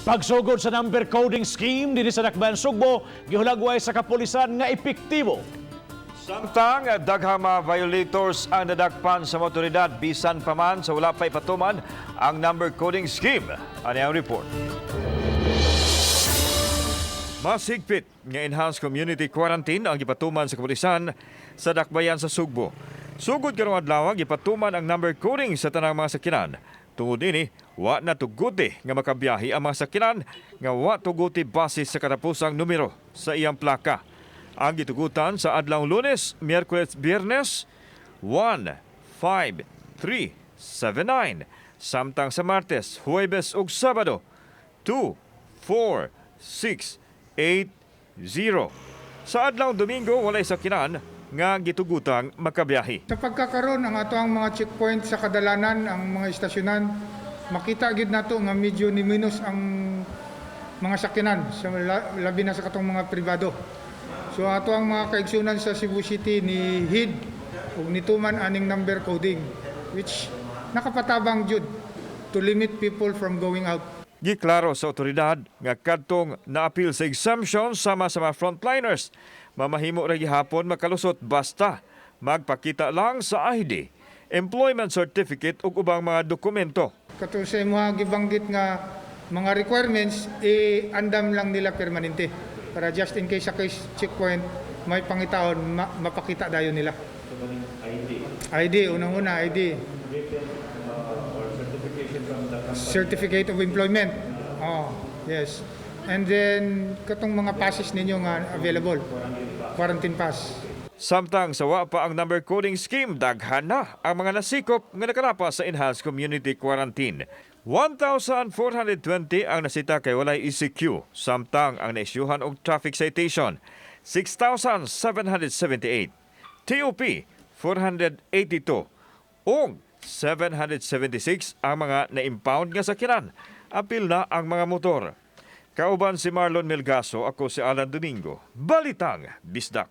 Pagsugod sa number coding scheme dinhi sa Dakbayan Sugbo, gihulagway sa kapulisan nga epektibo. Samtang daghang mga violators ang nadakpan sa otoridad bisan pa man sa wala pa ipatuman ang number coding scheme. Ani ang report. Mas higpit nga enhanced community quarantine ang gipatuman sa kapulisan sa Dakbayan sa Sugbo. Sugod karong adlaw, gipatuman ang number coding sa tanang mga sakyanan. Tungod nini, wa na tuguti nga makabiyahe ang mga sakyanan nga wa tuguti base sa katapusang numero sa iyang plaka. Ang gitugutan sa adlaw Lunes, Miyerkules, Biyernes, 1, 5, 3, 7, 9. Samtang sa Martes, Huwebes ug Sabado, 2, 4, 6, 8, 0. Sa adlaw Domingo, walay sakyanan nga gitugutang makabiyahe. Sa pagkakaroon ang ato ang mga checkpoint sa kadalanan, ang mga istasyonan, makita gid nato nga medyo ni minus ang mga sakyanan sa labi na sa katong mga pribado. So ato ang mga kaigsunan sa Cebu City ni heed ug nituman aning number coding, which nakapatabang jud to limit people from going out. Giklaro sa otoridad nga kadtong naapil sa exemption sama sa mga frontliners, mamahimo ra gihapon makalusot basta magpakita lang sa ID, employment certificate ug ubang mga dokumento. Katong sa mga gibanggit nga mga requirements, i-andam lang nila permanente para just in case sa case checkpoint may pangitaon, mapakita dayon nila. ID. ID, unang-una ID. Certificate of employment. Oh, yes. And then katong mga passes ninyo nga available. Quarantine pass. Samtang sa wa pa ang number coding scheme, daghan na ang mga nasikop nga nakalapas sa enhanced community quarantine. 1,420 ang nasita kay walay ECQ, samtang ang naisyuhan og traffic citation, 6,778. TOP, 482 ug 776 ang mga na-impound nga sakyanan. Apil na ang mga motor. Kauban si Marlon Melgaso, ako si Alan Domingo. Balitang Bisdak.